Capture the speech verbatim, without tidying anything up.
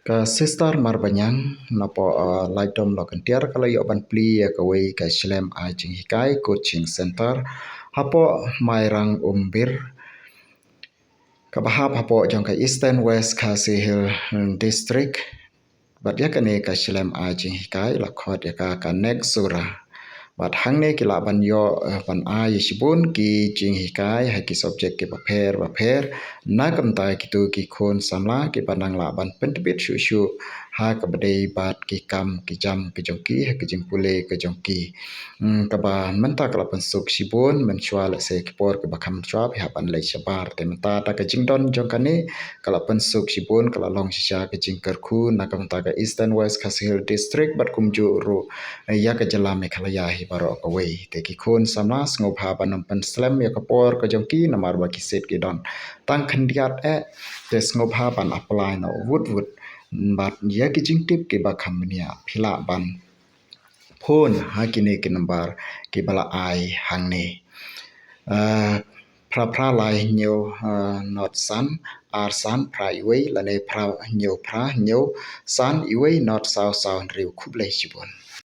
Ka Sister Marbaniang napoh, uh, Laitdom Lawkyntiar ka la ïoh ban plie ïa kawei ka shlem ai jinghikai coaching center hapoh Mairang Umbir, kaba hap hapoh jong ka Eastern West Khasi Hills District. Bad ïa kane ka shlem ai jinghikai la khot ïa ka ka Nexura. Bad hangne ki lah ban ïoh, eh, ban ai ïa shibun ki jinghikai ha ki subject kiba pher bapher na ka bynta kito ki khun samla kiba nang lah ban pyntbit shuh shuh ha kaba dei bad ki kam ki jam ki jong ki, ha ki jingpule ki jong ki. Hmm, kaba mynta ka la pynsuk shibun, mynshuwa lehse ki por kiba kham mynshuwa phi hap ban leit shabar. Te mynta da ka jingdon jong kane ka la pynsuk shibun, ka la long shisha ka jingkyrkhu na ka bynta ka Eastern West Khasi Hills District bad kumjuh ruh, eh, ïa ka jylla Meghalaya hi baroh kawei. Te ki khun samla sngewbha ban ym pynslem ïa ka por ka jong ki namar ba ki seat ki don tang khyndiat eh. Te sngewbha ban apply noh wut wut. Bad ïa ki jingtip kiba kham bniah phi lah ban phone ha kine ki number kiba la ai hangne. Ah, phra phra lai hynñiew, ah, not san, ar san, phra iwei, lane phra hynñiew phra hynñiew san iwei not saw saw hynriew. Khublei shibun.